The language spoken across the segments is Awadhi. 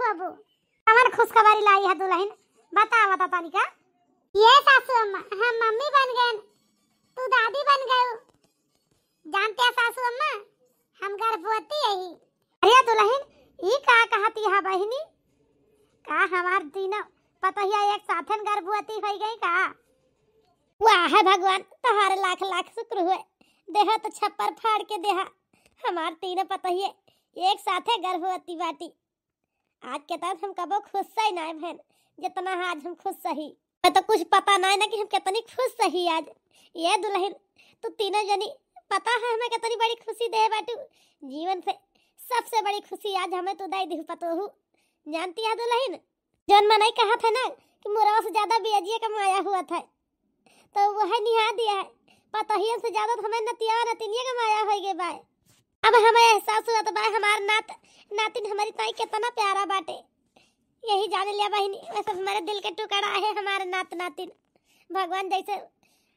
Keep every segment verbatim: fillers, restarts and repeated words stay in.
बाबू, कवन खुशखबरी लाई है दुलहिन? बता, बता तनिका। ये सासू अम्मा, हम मम्मी बन गए, तू दादी बन गए। जानते हैं सासू अम्मा, हम गर्भवती है ही। अरे दुलहिन, ई का कहती है बहिनी? का हमार तीनों पतोहिया एक साथन गर्भवती होइ गई का? वाह है भगवान, तोहार लाख लाख शुक्र हुए, देहा तो छप्पर फाड़ के देहा, हमार तीनों पतोहिए एक साथे गर्भवती बाटी। आज के तक हम कबो खुश सही नाय भैन, जितना आज हम खुश सही। मैं तो कुछ पता नाय ना कि हम कितनी खुश सही आज। ये दुलहिन, तू तीनों जनी, पता है हमें कितनी बड़ी खुशी दे बाटू। जीवन से सबसे बड़ी खुशी आज हमें तू दे दिहु पतोहू। जानती है दुलहिन, जौन मनई कहत है ना कि मुरवा से ज्यादा बियजिया का माया हुआ था, तो वह निहा दिया है। पतोहियन से ज्यादा तो हमें नतिया नतिनिया का माया होइ गए बाय। अब हमें एहसास हुआ तो बाय हमार नात नातिन हमारी ताई कितना प्यारा बाटे। यही जान लिया बहिनी, वैसे हमारे दिल के टुकड़ा है हमारे नात नातिन। भगवान जैसे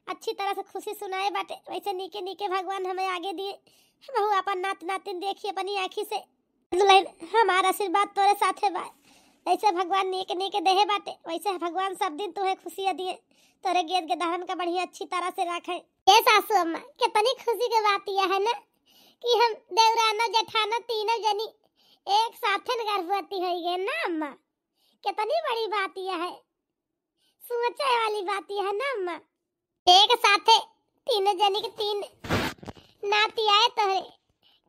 अच्छी तरह से खुशी सुनाए बाटे, वैसे नीके नीके भगवान हमें आगे दिए, हम अपन नात नातिन देखी अपनी आँखी से। दुलहिन, हमार आशीर्वाद तोरे साथे बा। जैसे भगवान नीक नीक देहे बाटे, वैसे भगवान सब दिन तुहे खुशियाँ दिए, तोरे गेद गेदहरन का बढ़िया अच्छी तरह से रखे। ए सासू अम्मा, कितनी खुशी के बात यह है ना कि हम देवरानो जेठानो तीनों जनी एक साथे न गर्भवती हो गए ना अम्मा। कितनी बड़ी बात यह है, सोचे वाली बात यह है ना अम्मा। एक साथे तीन जनी के तीन नाती आए तोहरे।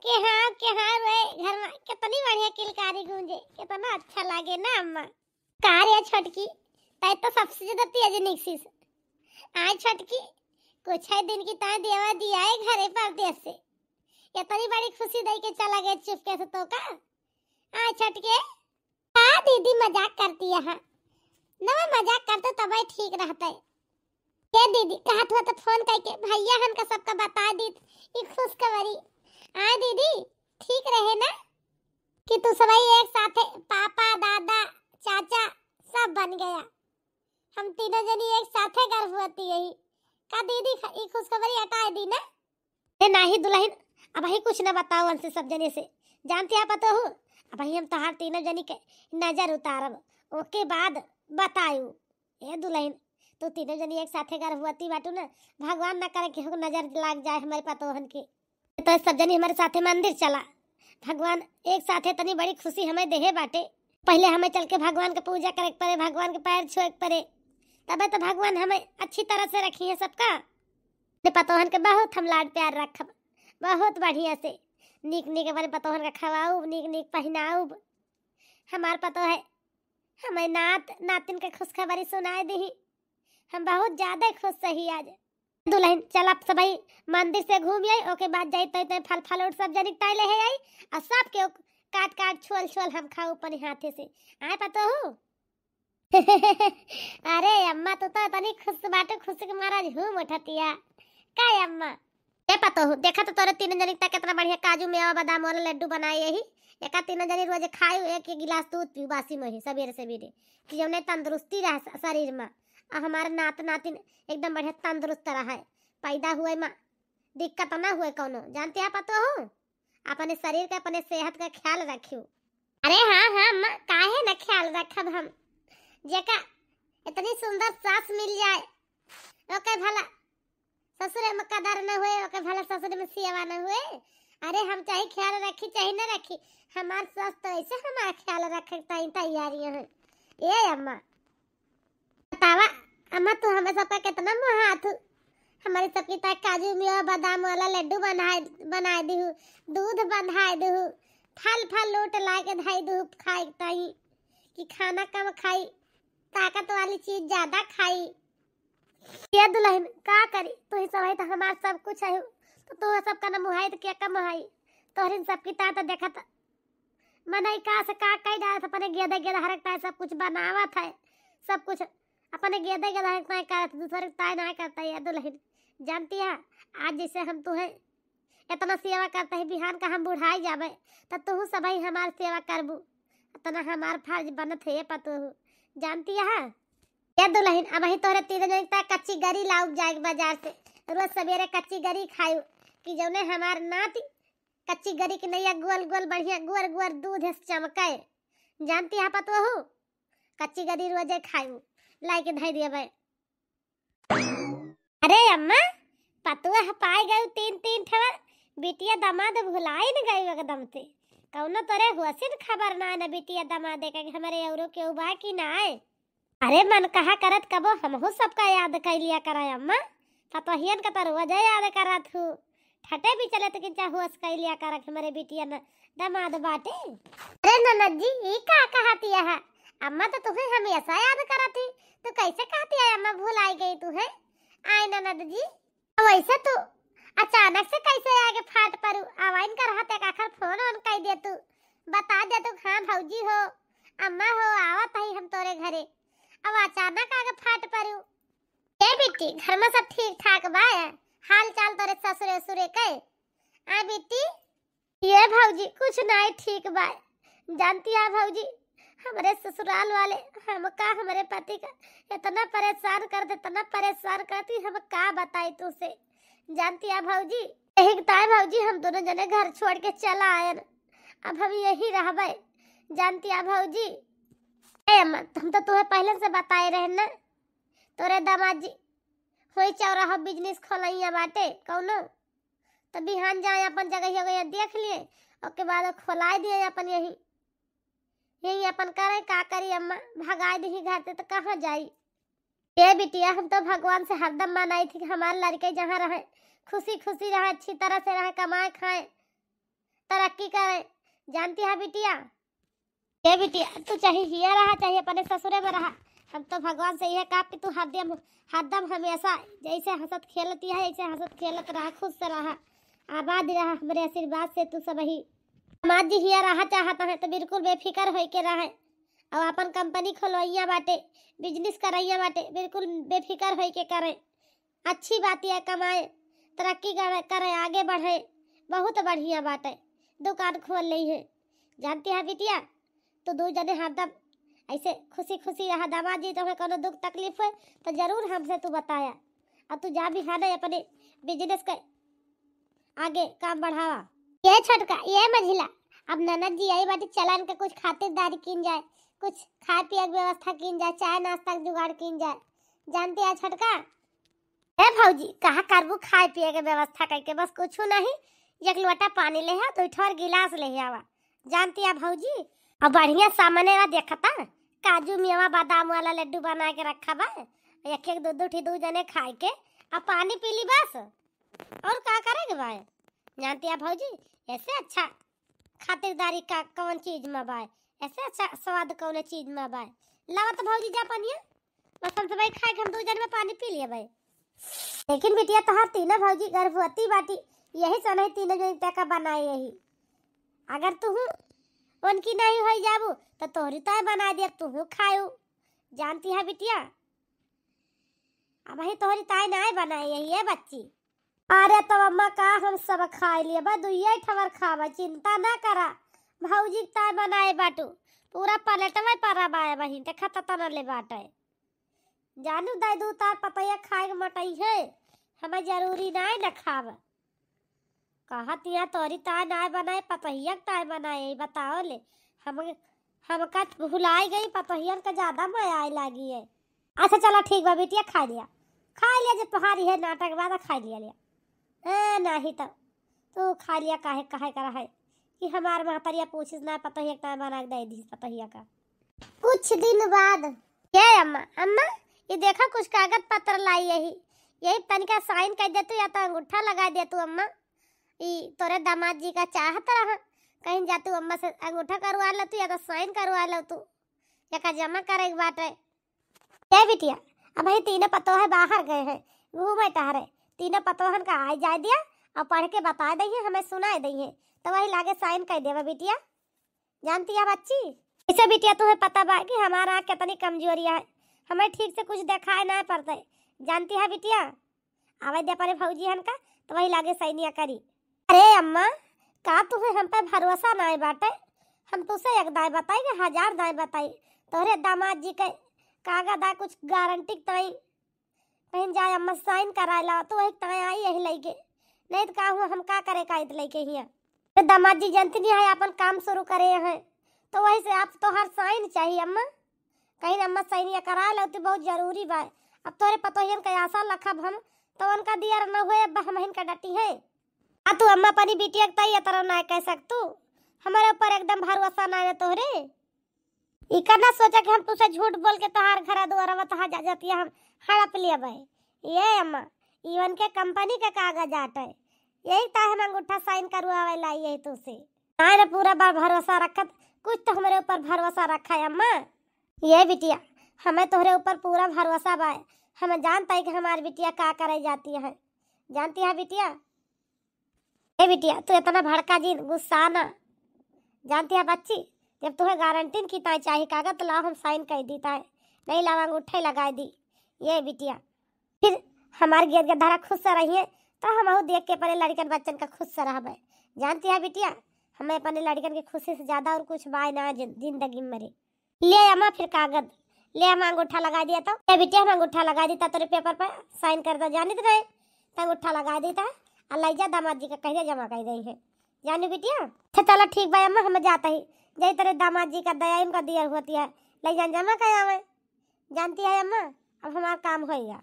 के हाँ, के हाँ रे, घर में कितनी बढ़िया किलकारी गूंजे, कितना अच्छा लागे ना अम्मा। का रे छोटकी, तै तो सबसे ज्यादा तेज निकसिस। आय छोटकी, कुछ है दिन की ताय देवा दिया है घरे परदेस से। इतनी बड़ी खुशी दे के चला गए चुपके से तो का? आय छोटके, का दीदी मजाक करती है? नवा मजाक करते तबे ठीक रहते। ये दीदी, कहत हुआ तो फोन करके भैया हन का सबका बता दीत ई खुशखबरी। आय दीदी, ठीक रहे ना कि तू सबै एक साथे पापा, दादा, चाचा सब बन गया। हम तीनों जनी एक साथे गर्भवती यही। का दीदी ख-, ई खुशखबरी हटाए दी ना? ए नाही दुलहिन, अबहीं कुछ न बताओ उनसे सब जने से। जानती है पतोहू, अबहीं हम तोहार तीनों जनी के नजर उतारब, ओके बाद बतायू। ए दुलहिन, तू तीनों जनी एक साथे गर्भवती बाटू न, भगवान न करे केहू के नजर लाग जाए हमरे पतोहन के। तो सब जनी हमरे साथे मंदिर चला, भगवान एक साथे इतनी बड़ी खुशी हमें देहे बाटे। पहिले हमें चल के भगवान के पूजा करे के पड़े, भगवान के पैर छुए के पड़े, तबे तो भगवान हमें अच्छी तरह से रखी है सबका। अपने पतोहन के बहुत हम लाड प्यार रखब, बहुत बढ़िया से, नीक नीक अपने पतोहन का खवाउब, नीक नीक पहिनाउब। हमार पतोह है, हमें नात नातिन के खुशखबरी सुनाए दीही। हम बहुत ज्यादा खुश सही आज। दुलहिन, चल आप सबै मंदिर से घूम आई, ओके बाद जाई तो इतने फल फल और सब जनिक ताई ले है आई, और सबके ओक-, काट काट छोल छोल हम खाऊ अपने हाथे से। आए पतोहू? अरे अम्मा, तू तो इतनी खुश बाटू, खुशी के मारा झूम उठतिया। का अम्मा? ए पतोहू, देखा तो तोरे तीन जनिक तक कितना बढ़िया काजू, मेवा, बादाम वाला लड्डू बनाए यही। एका तीन जनी रोज खायू, एक एक गिलास दूध पीऊ बासी में ही सवेरे सवेरे, कि जौने तंदुरुस्ती रहे स-, शरीर में। आ हमारे नात नातिन एकदम बढ़िया तंदुरुस्त रहे, पैदा हुए में दिक्कत ना हुए कौनो। जानते हैं पतोहू, अपने शरीर का, अपने सेहत का ख्याल रखियो। अरे हाँ, हाँ अम्मा, काहे ना ख्याल रखब हम। जेका इतनी सुंदर सास मिल जाए, ओके भला ससुरे में कदर न हुए, ओके भला ससुरे में सेवा न हुए। अरे हम चाहे ख्याल रखी चाहे न रखी, हमार सास तो ऐसे हमार ख्याल रखे ताई तैयारियां हैं। ए अम्मा, बतावा अम्मा, तू हमें सबका कितना मोहात हो। हमारे सबकी ताई काजू, मेवा, बादाम वाला लड्डू बनाए, बनाए दिहू, दूध बंधाए दिहू, फल फल लूट लाए के धाई दिहू खाए ताई, कि खाना कम खाई, ताकत वाली चीज ज्यादा खाई। ये दुलहिन का करी, तू ही सब है तो हमार सब कुछ है, तो तू सबका न मुहाई तो क्या कम है। तोहरिन सबकी ताई तो देखत मनई का से का कई डालत, अपने गेदे गेदे हरक ताई सब कुछ बनावत है, सब कुछ अपने गेदे गेदे हरक ताई करत, दूसरे के ताई ना करता। ये दुलहिन जानती है, आज जैसे हम तुहे इतना सेवा करते हैं, बिहान का हम बुढ़ाई जाबे, तब तुहू सबही हमार सेवा करबू। इतना हमार फर्ज बनत है, ये पतोहू। जानती है, ये दुलहिन, अबही तोहरे तीन जन तक कच्ची गरी लाउब जाए के बाजार से। रोज सवेरे कच्ची गरी खायू, कि जौने हमार नाती कच्ची गरी के नैया गोल गोल बढ़िया गोर गोर दूध से चमके। जानती है पतोहू, कच्ची गरी रोजे खायू, लाई के धई दिया बे। अरे अम्मा, पतोह पाए गयू तीन तीन ठवर, बिटिया दामाद भुलाई न गयू एकदम से। कौनो तोरे होशिन खबर ना है ना बिटिया दामाद के, हमरे औरो केहू बा कि ना है? अरे मन कहा करत कबो हमहू सबका याद कइ लिया करा अम्मा, पतोहियन का तो रोजे याद करत हूँ। ठटे भी चले तो किंचा होश कइ लिया करा कि हमरे बिटिया न दामाद बाटे। अरे ननद जी, ई का कहती है? अम्मा तो तुम्हें हमेशा याद करत ही, तो कैसे कहती है अम्मा भुलाई गई तुम्हें? आए ननद जी, वैसे तू अचानक से कैसे आगे फाट परू? आवाइन कर हाथ एक आखर फोन ऑन कइ दे तू, बता दे तू, हाँ भौजी हो, अम्मा हो, आवत हई हम तोरे घरे। अब अचानक आगे फाट परू। ए बिट्टी, घर में सब ठीक ठाक बा? हाल चाल तोरे ससुरे उसुरे के? आ बिट्टी, ये भौजी, कुछ नाई ठीक बा। जानती है भौजी, हमरे ससुराल वाले हमका, हमरे पति का इतना परेशान कर दे, इतना परेशान करती, हम का बताई तुसे। जानती है भौजी, यही ताई भौजी, हम दोनों जने घर छोड़ के चला आयन, अब हम यही रहबे। जानती है भौजी, ए अम्मा, हम तो तुम्हें पहले से बताए रहे ना, तोरे दामाद जी होई चौराहा बिजनेस खोलैया बाटे कौनो, तो बिहान जाए अपन जगह हो गया देख लिए, ओके बाद खोलाए दिए अपन यही, यही अपन करे, का करी अम्मा, भगाए दही घर से तो कहाँ जाई? ए बिटिया, हम तो भगवान से हरदम मनाई थी कि हमार लड़के जहाँ रहे, खुशी खुशी रहे, अच्छी तरह से रहे, कमाए खाए, तरक्की करे। जानती है बिटिया, ए बिटिया, तू चाहे हिया रहा, चाहे अपने ससुरे में रहा, हम तो भगवान से यह कहा कि तू हरदम, हरदम हमेशा जैसे हंसत खेलती है, ऐसे हंसत खेलत रहा, खुश से रहा, आबाद रहा, हमरे आशीर्वाद से तू सब ही। दामाद जी हिया रहा चाहत है तो बिल्कुल बेफिक्र होई के रहे, और अपन कंपनी खोलवैया बाटे, बिजनेस करैया बाटे, बिल्कुल बेफिक्र होई के करे। अच्छी बात है, कमाए, तरक्की करे, करे, आगे बढ़े, बहुत बढ़िया बाटे, दुकान खोल ली है। जानती है बिटिया, तो दू जने हरदम ऐसे खुशी खुशी रहा। दामाद जी, तुम्हें कोनो दुख तकलीफ होए तो जरूर हमसे तू बताया, और तू जा बिहाने अपने बिजनेस के आगे काम बढ़ावा। ये छोटका, ये मझिला, अब ननद जी आई बाटी, चला इनके कुछ खातिरदारी कीन जाए, कुछ खाए पिए के व्यवस्था कीन जाए, चाय नाश्ता के जुगाड़ कीन जाए। जानती है छोटका, ए भौजी, कहा करबू खाए पिए के व्यवस्था करके? बस कुछ नहीं, एक लोटा पानी ले आ, दो ठो और गिलास ले आवा। जानती है भौजी, और बढ़िया सामने वा देखता, काजू मेवा बादाम वाला लड्डू बना के रखा बा, एक एक दो दो ठी दू जने खाए के, अब पानी पी ली बस, और का करे के बा? जानती है भौजी, ऐसे अच्छा खातिरदारी का कौन चीज में बा, ऐसे अच्छा स्वाद कौन चीज में बा? लावा तो भौजी जा पनिया, बस हम सब खाए के हम दू जने में पानी पी लिए भाई। लेकिन बिटिया, तोहार तीनों भौजी गर्भवती बाटी, यही से नहीं तीनों जने तक बनाए यही। अगर तू उनकी नहीं हो जाबू तो तोहरी ताय बना दिया, तू खायू। जानती है बिटिया, अब ही तोहरी ताय नहीं बनाए यही है बच्ची। अरे तो अम्मा, का हम सब खाए लिए बा, दुइये ठवर खावा, चिंता ना करा। भौजी के ताय बनाए बाटू, पूरा प्लेटवा परा बाए बहिन, देखा त तना ले बाटे। जानू दाई, दू तार पतैया खाए के मटई है, हमें जरूरी नाय न खाब। कहत यहाँ तोरी ताय नाय बनाए, पतहिया के ताय बनाए, यही बताओ ले। हम, हमका भुलाई गई, पतहियन का ज्यादा मया आए लागी है। अच्छा चला ठीक बा बिटिया, खा लिया, खा लिया, जब तोहारी है नाटक बाद खा लिया, लिया। ए, नाही तो तू खा लिया, काहे, काहे करा है कि हमार महतरिया पूछिस ना, पतहिया के ताय बना के दे दी पतहिया का। कुछ दिन बाद, "ए अम्मा, अम्मा, ये देखा कुछ कागज पत्र लाई यही, यही तनिका साइन कर दे तू या तो अंगूठा लगा दे तू अम्मा। ई तोरे दामाद जी का चाहत रहा, कहीं जा तू अम्मा से अंगूठा करवा ले तू या तो साइन करवा ले तू, एका जमा करे के बाटे।" ए बिटिया, अब ही तीनों पतोह बाहर गए हैं घूमे टहरे, तीनों पतोहन का आए जाए दिया और पढ़ के बता दइहे, हमें सुनाए दइहे, तो वही लागे साइन कर देवा बिटिया। जानती है बच्ची, इसे बिटिया तुम्हें पता बा कि हमारा आँख कितनी कमजोरी है, हमें ठीक से कुछ दिखाई ना पड़ते। जानती है बिटिया, आवे दे अपने भौजी हन का, तो वही लागे सैनिया करी। अरे अम्मा, का तुम्हें हम पे भरोसा ना बाटे? हम तुसे एक दाय बताई कि हजार दाय बताई, तोहरे दामाद जी के कागज आ कुछ गारंटी के ताई कहीं जाए अम्मा साइन कराए ला, तो वही ताए आई यही लइके। नहीं तो का हुआ, हम का करे का इत लइके हिया। तो दामाद जी जनती नहीं है, अपन काम शुरू करे हैं, तो वही से आप तोहार साइन चाहिए अम्मा। कहीं अम्मा साइनिया करा लेती, बहुत जरूरी बा। अब तोहरे पतोहियन का आशा रखब हम, तो उनका दियर न हुए, अब हमहिन का डटी है। आ तू अम्मा अपनी बिटिया के तई इतना ना कह सकतू, हमारे ऊपर एकदम भरोसा ना है तोहरे। इका ना सोचा कि हम तुसे झूठ बोल के तोहार घर दुआरवा तहा जा जाती है, हम हड़प लिया भाई। ये अम्मा, इवन के कंपनी के कागज आटे, यही ता हम अंगूठा साइन करवावे लाई यही तुसे। हाँ रे, पूरा बा भरोसा रखत, कुछ तो हमारे ऊपर भरोसा रखा है अम्मा। ये बिटिया, हमें तोहरे ऊपर पूरा भरोसा बा। हम जानता है कि हमारी बिटिया का करे जाती है। जानती है बिटिया, ए बिटिया, तू इतना भड़का जिन, गुस्सा ना। जानती है बच्ची, जब तुम्हें गारंटी की ताई चाहिए कागज, तो लाओ हम साइन कर दी ताई, नहीं लाओ अंगूठे लगा दी। ये बिटिया, फिर हमारे गिर के धारा खुश से रहिए, तो हम देख के अपने लड़कन बच्चन का खुश से रहबे। जानती है बिटिया, हमें अपने लड़कन की खुशी से ज्यादा और कुछ बाय ना जिन-, जिंदगी में मरे। ले अम्मा फिर कागज, ले अम्मा अंगूठा लगा दिया तो। ए बिटिया, हम अंगूठा लगा देता तोरे पेपर पर, साइन कर दो, जानित रहे तो अंगूठा लगा देता। आ ले जा, दामाद जी का कह दे, जमा कर दे है। जानी बिटिया, अच्छा चलो ठीक बा अम्मा, हम जाता ही। जय तेरे दामाद जी का दया, इनका दिया होती है, ले जा जमा कर आवे। जानती है अम्मा, अब हमार काम होइगा।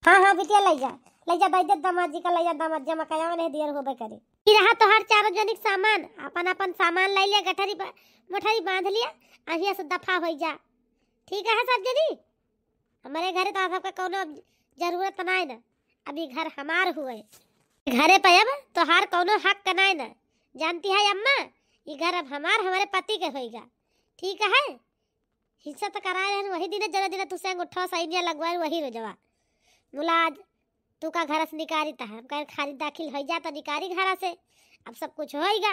हाँ हाँ बिटिया, ले जा, ले जा, दे दे दामाद जी का, ले जा, दामाद जमा कर आवे, नहीं दियर होबे करे। फिर रहा तोहार चारों जनिक सामान, अपन अपन सामान ले लिया, गठरी बा-, मोठरी बांध लिया, अहिया से दफा हो जा। ठीक है सब जनी, हमारे घरे तो सबका कोनो जरूरत ना है ना, अभी घर हमार हुए। घरे पे अब तोहार कोनो हक ना है ना, जानती है अम्मा, ये घर अब हमार, हमारे पति के होइगा। ठीक है, हिस्सा तो कराए रहन वही दिन, जरा दिन तुसे अंगूठा साइनिया लगवाए वही रोजवा। मुला आज तू का घर से निकारित है, हम कहे खाली दाखिल हो जा तो निकारी घर से, अब सब कुछ होइगा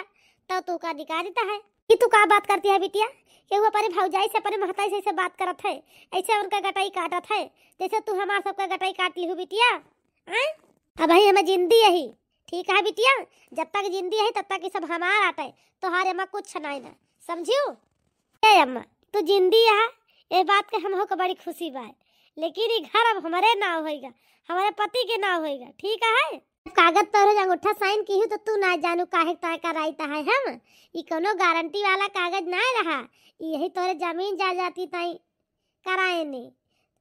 तो तू का निकारित है। कि तू का बात करती है बिटिया, केहू अपने भौजाई से, अपने महताई से ऐसे बात करत है, ऐसे उनका गटाई काटत है, जैसे तू हमार सबका गटाई काट लिहू बिटिया। हैं? अब ही हमें जिंदी यही ठीक है बिटिया, जब तक जिंदी है तब तक ये सब हमार आटे, तोहार एमा कुछ नहीं ना, समझियो? ए अम्मा, तू जिंदी है, ये बात के हमहू के बड़ी खुशी बा, लेकिन ये घर अब हमारे नाव होइगा, हमारे पति के नाव होइगा, ठीक है? कागज पर रोज अंगूठा साइन की हूँ तो तू ना जानू काहे ताय कराई ता है हम, ये कोनो गारंटी वाला कागज ना रहा, यही तोरे जमीन जायदाद ताई कराए ने।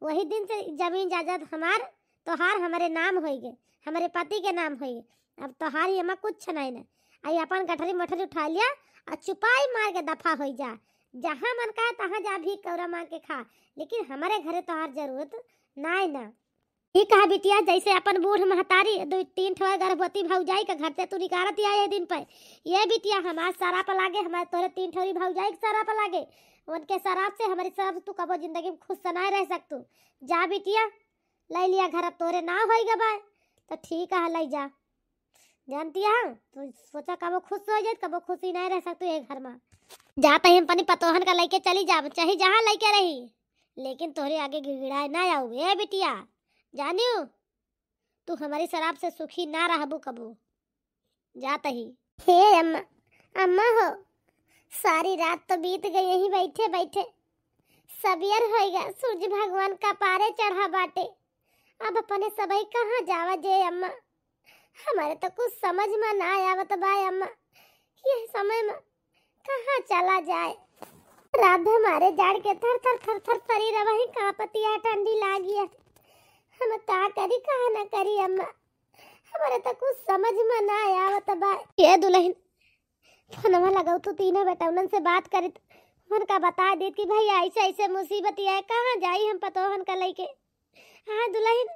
वही दिन से जमीन जायदाद हमार, तोहार हमरे नाम होइगे, हमरे पति के नाम होइगे। अब तोहार ये में कुछ नहीं ना। आई अपन गठरी मठरी उठा लिया और चुपाई मार के दफा होई जा। जहाँ मन कहे तहाँ जा भी कौरा मांग के खा, लेकिन हमरे घरे तोहार जरूरत नाय ना। ई कहा बिटिया, जैसे अपन बूढ़ महतारी दो तीन ठो गर्भवती भौजाई के घर से तू निकारत आए है दिन पे। ये बिटिया हमार सराप लागे, हमार तोरे तीन ठोरी भौजाई के सराप लागे। उनके सराप से, हमारी सराप से तू कबो जिंदगी में खुश से ना रह सकतू। जा बिटिया, ले लिया घर, अब तोरे ना होई गबाय, तो ठीक है, ले जा। जानती है, तू सोचा कबो खुश हो जाए, कबो खुशी नहीं रह सकतू ये घर में। जा तही हम अपनी पतोहन का लेके चली जा, चाहे जहाँ लेके रही, लेकिन तोहरे आगे गिड़गिड़ाए ना आऊ ए बिटिया। जानियो, तू हमारी सराप से सुखी ना रहबू कबो। जात ही। हे अम्मा, अम्मा हो, सारी रात तो बीत गई यहीं बैठे बैठे। सबियर होइगा, सूरज भगवान का पारे चढ़ा बाटे। अब अपने सबई कहाँ जावा जे अम्मा? हमारे तो कुछ समझ में ना आवत बा अम्मा, ये समय में कहाँ चला जाए। रात हमारे जाड़ के थर थर थर थर शरीर वही कांपतिया, ठंडी लागी है। हम का करी, का ना करी अम्मा, हमारे तो कुछ समझ में ना आवत बा। ये दुल्हन, फोनवा लगाऊ तू तीनों बेटौनन से बात करित, उनका बता देत कि भैया ऐसे ऐसे मुसीबत है, कहाँ जाई हम पतोहन का लेके। हाँ दुल्हन,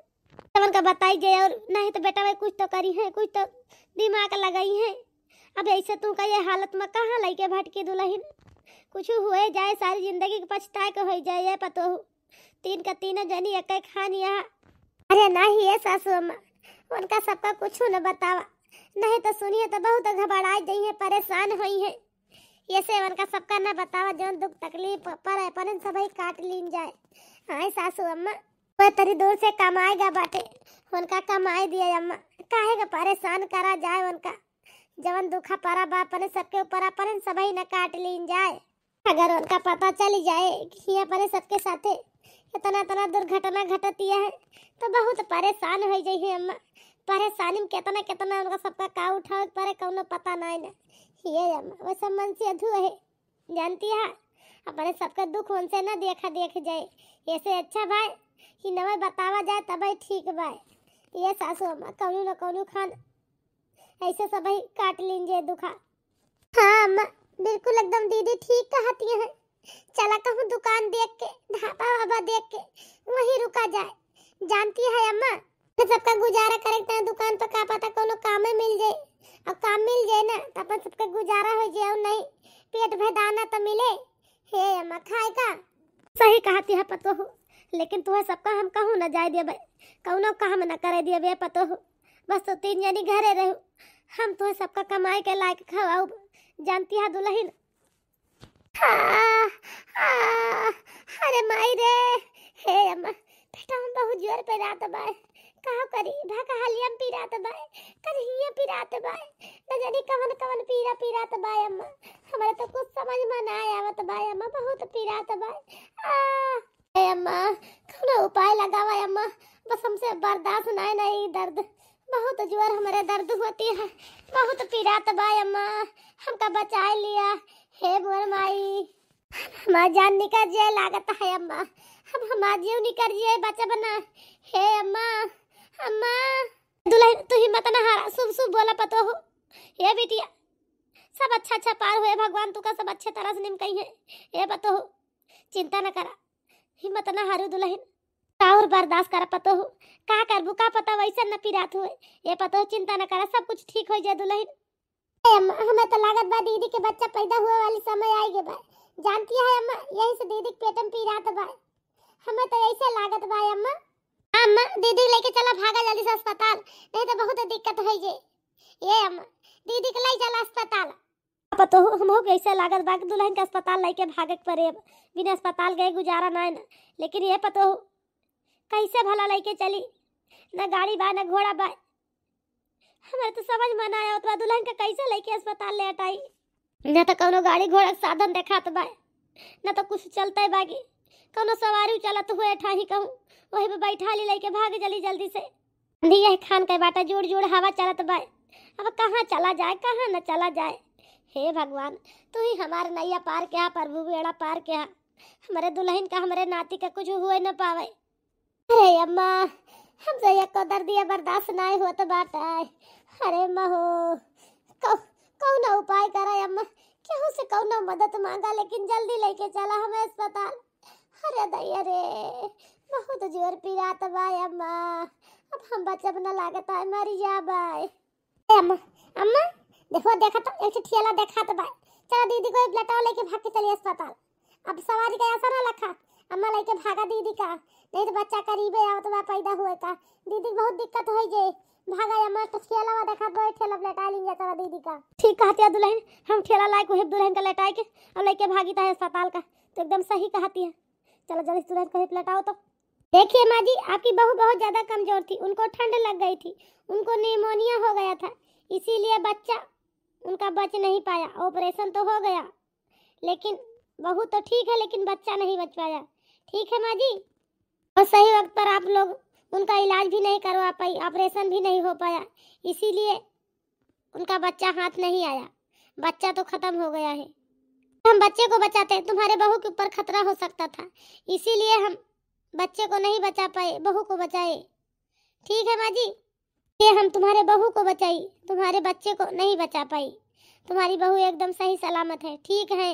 तब उनका बताई जे, और नहीं तो बेटा भाई कुछ तो करी है, कुछ तो दिमाग लगाई है। अब ऐसे तू का ये हालत में कहाँ लेके भटकी दुल्हन, कुछ हुए जाए, सारी जिंदगी के पछताए के हो जाए ये पतोहू। तीन का तीनों जनी एक खान यहाँ। अरे नहीं ये सासू अम्मा, उनका सबका कुछ न बतावा, नहीं तो सुनिए तो बहुत घबराई जइहे, परेशान होई है। ये से उनका सबका न बतावा, जौन दुख तकलीफ पर अपन सबई काट लीन जाए। आए सासू अम्मा, वह तरी दूर से कमाएगा बाटे, उनका कमाए दिया अम्मा, काहे का परेशान करा जाए उनका, जवन दुखा परा बा अपने सबके ऊपर अपन सबई न काट लीन जाए। अगर उनका पता चली जाए कि हियाँ परे सबके साथे इतना इतना दुर्घटना घटतिया है, तो बहुत परेशान हो जाइए अम्मा। परेशानी में कितना कितना उनका सबका का उठावे के परे, कौनो पता नहीं ना। ये अम्मा, वैसे मन से अधू है। जानती है, अपने सबके दुख उनसे ना देखा देख जाए। ऐसे अच्छा भाई कि नवे बतावा जाए तबे ठीक भाई। ये सासू अम्मा कौनो न कौनो खान ऐसे सबही काट लीन जे दुखा। हाँ अम्मा, बिल्कुल एकदम दीदी ठीक कहती हैं। चला कहूँ दुकान देख के, ढाबा वाबा देख के वहीं रुका जाए। जानती है अम्मा, तो सबका गुजारा करे के दुकान पर का पता कोनो कामे मिल जाए, और काम मिल जाए ना तो अपन सबका गुजारा हो जाए, और नहीं पेट भर दाना तो मिले। हे अम्मा, खाए का? सही कहती है पतोहू, लेकिन तुहे सबका हम कहूँ न जाए देबे, कौनो काम न करे देबे पतोहू। बस तो तीन जनी घरे रहू, हम तुहे सबका कमाए के लायक खवाऊ। जानती है दुल्हन? हाँ, हाँ, अरे माई रे, हे अम्मा, पेटवा में बहुत जोर पिरात बा। का करी, भा का हलिया में पिरात बा, कहीं हियाँ पिरात बा, न जानी कवन कवन पीरा पिरात बा अम्मा। हमारे तो कुछ समझ में ना आवत बा अम्मा, बहुत पिरात बा। आ, ए अम्मा, कौनो उपाय लगावा अम्मा, बस हमसे बर्दाश्त नाय ना ई दर्द, बहुत जोर हमरे दर्द होती है, बहुत पिरात बा अम्मा, हमका बचाए लिया, हे मोर माई। हमार जान निकर जाए लागत है अम्मा, हम हमार जीव निकर जाए, बचब ना। हे अम्मा, अम्मा। दुल्हन तू हिम्मत ना हारा, शुभ शुभ बोला पतोहू। हे बिटिया, सब अच्छा अच्छा पार होए, भगवान तुका सब अच्छे तरह से निमकई है। हे पतोहू, चिंता न करा, हिम्मत ना हारू दुल्हन, और बर्दाश्त करा पतोहू। का करबू का पता वैसन न पिरात होए। हे पतोहू, चिंता न करा, सब कुछ ठीक हो जाए दुल्हन। ए अम्मा, हमें तो लागत बा दीदी के बच्चा पैदा हुए वाली समय आई गए बा। जानती है अम्मा, यही से दीदी के पेट में पीरात बा। हमें तो ऐसे लागत बा अम्मा। अम्मा, दीदी लेके चला भागा जल्दी से अस्पताल, नहीं तो बहुत दिक्कत हो जाए। ये अम्मा, दीदी के ले चला अस्पताल। अब तो हमहू के ऐसे लागत बा कि दुल्हन के अस्पताल लेके भागे के पड़े। अब बिना अस्पताल गए गुजारा ना है ना। लेकिन ये पतोहू कैसे भला लेके चली? ना गाड़ी बा, ना घोड़ा बा। हमारे तो समझ में ना आवत बा, दुल्हन का कैसे लेके अस्पताल ले अटाई? ना तो कौनो गाड़ी घोड़ा के साधन देखात बा, ना तो कुछ चलते बागी। कौनो सवारी चलत हुए ठाही कहूँ, वही पे बैठा ली लेके भाग जली जल्दी से। आंधी यह खान के बाटा, जोड़ जोड़ हवा चलत बा। अब कहाँ चला जाए, कहाँ न चला जाए। हे भगवान, तू ही हमार नैया पार किया प्रभु, बेड़ा पार किया। हमरे दुल्हन का, हमरे नाती का कुछ हुए न पावे। अरे अम्मा, हमसे एको दर्दिया बर्दाश्त नाय होत बाटे। अरे अम्मा हो, कौ-, कौनो उपाय करा अम्मा, केहू से कौनो मदद मांगा, लेकिन जल्दी लेके चला हमें अस्पताल। अरे दैया रे, बहुत जोर पिरात बा अम्मा, अब हम बचब न लागत है, मरी जाबे। ए अम्मा, अम्मा, देखो, देखा तो, एक ठे ठेला देखात बा। चला दीदी को एक लटाओ लेके भाग के चली अस्पताल। अब सवारी का ऐसा ना लखा, अम्मा लेके भागा दीदी का, नहीं तो बच्चा करीबे आवत बा पैदा हुए का, दीदी के बहुत दिक्कत होई जे। भागा अम्मा, तो ठेला देखा, दो ठेला लटा लेंगे चला दीदी का। ठीक कहती है दुल्हन, हम ठेला लाए को दुल्हन का लटाए के और लेके भागी ता है अस्पताल का, तो एकदम सही कहती है। चलो जल्दी दुल्हन को लटाओ तो। देखिए माँ जी, आपकी बहू बहुत ज्यादा कमजोर थी, उनको ठंड लग गई थी, उनको निमोनिया हो गया था, इसीलिए बच्चा उनका बच नहीं पाया। ऑपरेशन तो हो गया, लेकिन बहू तो ठीक है, लेकिन बच्चा नहीं बच पाया। ठीक है माँ जी, और सही वक्त पर आप लोग उनका इलाज भी नहीं करवा पाई, ऑपरेशन भी नहीं हो पाया, इसीलिए उनका बच्चा हाथ नहीं आया, बच्चा तो खत्म हो गया है। हम बच्चे को बचाते, तुम्हारे बहू के ऊपर खतरा हो सकता था, इसीलिए हम बच्चे को नहीं बचा पाए, बहू को बचाए। ठीक है माँ जी, ये हम तुम्हारे बहू को बचाई, तुम्हारे बच्चे को नहीं बचा पाई। तुम्हारी बहू एकदम सही सलामत है, ठीक है,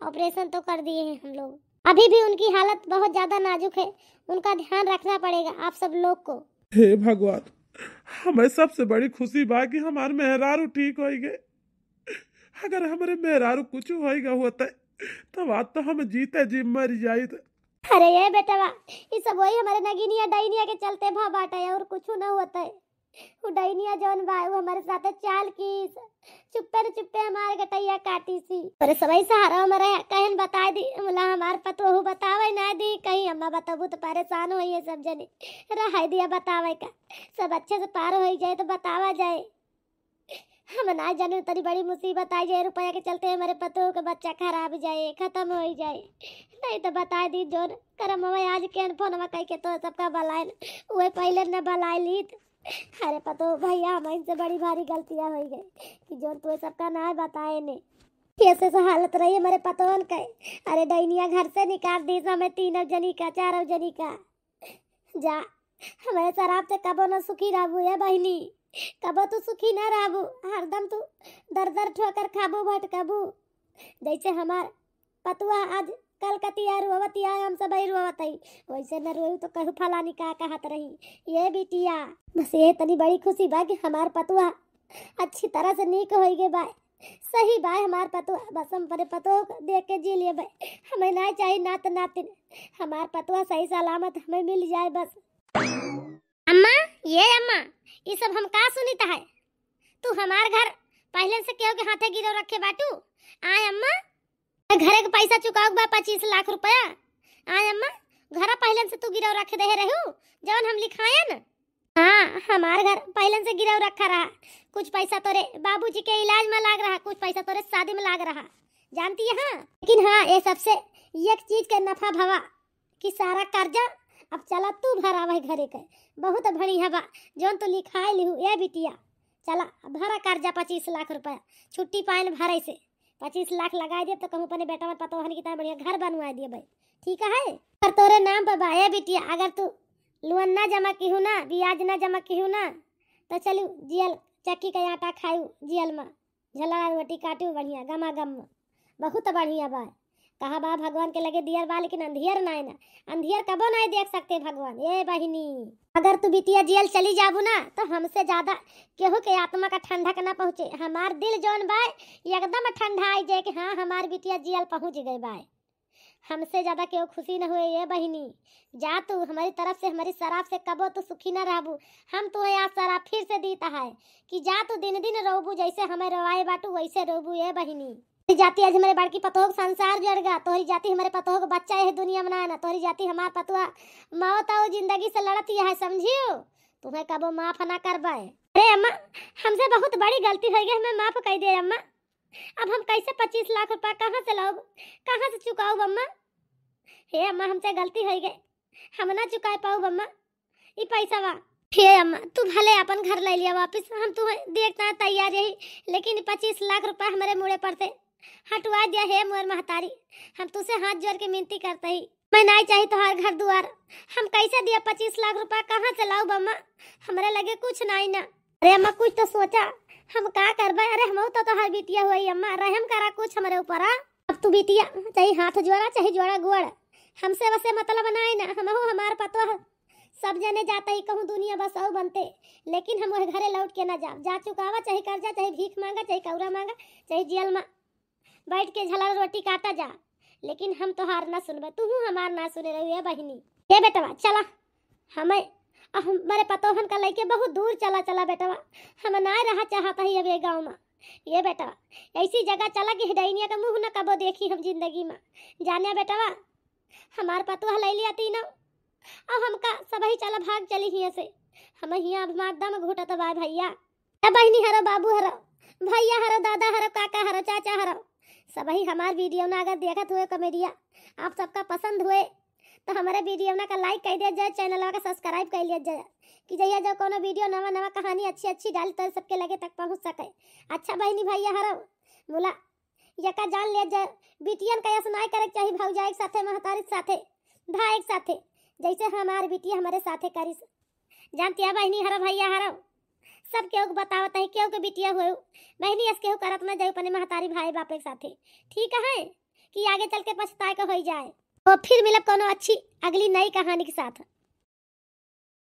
ऑपरेशन तो कर दिए हैं हम लोग। अभी भी उनकी हालत बहुत ज्यादा नाजुक है, उनका ध्यान रखना पड़ेगा आप सब लोग को। हे भगवान, हमें सबसे बड़ी खुशी बा कि हमार मेहरारू ठीक होई गए। अगर हमरे मेहरारू कुछ होई गए होते, तब आज तो हम जीते जी मर जाइत। अरे ये बेटवा, ये सब वही हमारे नगिनिया डैनिया के चलते भा बाटे, और कुछ ना होता है। वो डैनिया जौन बा, वो हमारे साथे चाल की, चुप्पे न चुप्पे हमारे गटैया काटी सी। अरे सबही सहारा में रहे, कहन बताए दी, मुला हमार पतोहू बतावे ना दी, कहीं अम्मा बतबू तो परेशान होई है सब जने। रहाई दिया बतावे का, सब अच्छे से पार होई जाए तो बतावा जाए। हम ना जाने तनी बड़ी मुसीबत आई जाए, रुपया के चलते हमारे पतोहू के बच्चा खराब जाए, खत्म हो जाए। नहीं तो बताए दी जोन करम हमें आज केन फोन में कह के तो सबका बलाए, वही पहले न बलाए लीत। अरे पतोहू भैया, हम इनसे बड़ी भारी गलतियाँ हो गई कि जोन तू सबका ना बताए ने। कैसे से हालत रही हमरे पतोहन के। अरे डैनिया घर से निकाल दी हमें तीनों जनी का, चारों जनी का। जा, हमरे शराब से कबो न सुखी रहबू ए बहिनी, कबो तू सुखी न रहबू, हरदम तू दर दर ठोकर खाबू भटकबू। जैसे हमार पतुआ आज कलकतिया रोवतिया, हम सबही रोवत हई, वैसे न रोई तो कहू फलानी का कहत रही। ये बिटिया, बस ये तनी बड़ी खुशी बा कि हमार पतुआ अच्छी तरह से नीक होई गए बा। सही बा हमार पतुआ, बस हम अपने पतोह के देख के जी लेबे। हमें ना चाही नात नातिन, हमार पतुआ सही सलामत हमें मिल जाए बस। अम्मा, ये अम्मा, ई सब हम का सुनित है? तू हमार घर पहले से केहू के हाथे गिरव रखे बाटू? आय अम्मा, घरे के पैसा चुकावे के बा पच्चीस लाख रुपया। आय अम्मा, घरा पहले से तू गिरव रखे देहे रहू, जवन हम लिखायन। हाँ, हमार घर पहले से गिरव रखा रहा। कुछ पैसा तोरे बाबूजी के इलाज में लाग रहा, कुछ पैसा तोरे शादी में लाग रहा, जानती है? हाँ, लेकिन हाँ, ये सबसे एक चीज के नफा भवा कि सारा कर्जा अब चला तू भरा वही घरे के। बहुत बढ़िया बा, जौन तू लिखाए लिहू ए बिटिया। चला, भरा कर्जा पच्चीस लाख रुपया, छुट्टी पाइन भरे से पच्चीस लाख लगाए दे तो कहूँ अपने बेटा पतोहन की तरह बढ़िया घर बनवाए दिए भाई, ठीक है? पर तोरे नाम पर बा ए बिटिया, अगर तू लोन ना जमा किहू ना, ब्याज ना जमा किहू ना, तो चलू जियल चक्की का आटा खायू जियल में, झलरा रोटी काटू बढ़िया गमा गम में, बहुत बढ़िया बा। कहा बा भगवान के लगे दियर बा, लेकिन अंधियर नाय ना, अंधियर कबो नाय देख सकते भगवान। ए बहिनी, अगर तू बिटिया जियल चली जाबू ना, तो हमसे ज्यादा केहू के आत्मा का ठंडक ना पहुँचे। हमार दिल जौन बा, एकदम ठंडा आई जाए कि हाँ, हमार बिटिया जियल पहुँच गए बा। हमसे ज्यादा केहू खुशी न हुए ये बहिनी। जा तू, हमारी तरफ से, हमारी शराब से कबो तू सुखी न रहबू। हम तुहे आज शराब फिर से दीत है कि जा तू दिन दिन रोबू, जैसे हमें रोवाए बाटू वैसे रोबू ये बहिनी। तोहरी जाति आज हमारे बड़की पतोह के संसार जड़ गा, तोहरी जाति हमारे पतोह के बच्चा यह दुनिया में ना आना, तोहरी जाति हमार पतुआ मौत और जिंदगी से लड़त यह है, समझियो? तुम्हें कबो माफ ना करबे। अरे अम्मा, हमसे बहुत बड़ी गलती हो गई, हमें माफ कर दे अम्मा। अब हम कैसे पच्चीस लाख रुपया कहाँ से लाउब, कहाँ से चुकाउब अम्मा? हे अम्मा, हमसे गलती हो गई, हम ना चुकाए पाउब अम्मा ई पैसा बा। हे अम्मा, तू भले अपन घर ले लिया वापस, हम तुम्हें देखना तैयार यही, लेकिन पच्चीस लाख रुपया हमारे मुड़े पर से हटवा दिया। हे मोर महतारी, हम तुसे हाथ जोड़ के मिनती करते ही, मैं नाई चाही तोहार घर दुआर, हम कैसे दिया पच्चीस लाख रुपया, कहाँ से लाउब अम्मा? हमारे लगे कुछ नाई ना। अरे अम्मा, कुछ तो सोचा, हम का करबे? अरे हमहू तो तोहार बिटिया हुई अम्मा, रहम करा कुछ हमरे ऊपर, आ? अब तू बिटिया चाहे हाथ जोड़ा, चाहे जोड़ा गोड़, हमसे वसे मतलब नाई ना, हमहू हमार पतोह सब जने जाता ही कहूँ दुनिया बसाऊ बनते, लेकिन हम वह घरे लौट के ना जाब। जा चुकावा, चाहे कर्जा, चाहे भीख मांगा, चाहे कौरा मांगा, चाहे जेल में बैठ के झलर रोटी काटा जा, लेकिन हम तोहार ना सुनबे, तू हमार ना सुने रही है बहिनी। ये बेटवा चला, हमें, आ, हमारे पतोहन का लइके बहुत दूर चला, चला बेटवा, हम ना रहा चाहता ही अब ये गाँव में। ये बेटवा, ऐसी जगह चला कि हिडैनिया का मुँह न कबो देखी हम जिंदगी में। जाने बेटवा, हमार पतोह ले लिया तीनों, अब हमका सबही चला भाग चली हियाँ से। हम हियाँ अब हमार दम घुटत बा भैया। ए बहिनी हरो, बाबू हरो, भैया हरो, दादा हरो, काका हरो, चाचा हरो, सबही हमार वीडियो ना अगर देखत हुए कॉमेडिया, आप सबका पसंद हुए तो हमारे वीडियो ना का लाइक कर दिया जाए, चैनलवा का सब्सक्राइब कर लिया जाए कि जहिया जो कोनो वीडियो नवा नवा कहानी अच्छी अच्छी डाली तो सबके लगे तक पहुँच सके। अच्छा बहिनी भैया हरो, मुला यका जान लिया जाए, बिटियन का यस नाय करे के चाही भौजाई के साथे, महतारी के साथे, भाई के साथे, जैसे हमार बिटिया हमारे साथे करिस। जानती है बहिनी हरो भैया हरो, सब केहू के बतावत है, केहू के बिटिया हुए बहिनी, यस केहू करत ना जाए अपने महतारी भाई बापे के साथे, ठीक है कि आगे चल के पछताए के होई जाए। तो फिर मिलब कोनो अच्छी अगली नई कहानी के साथ।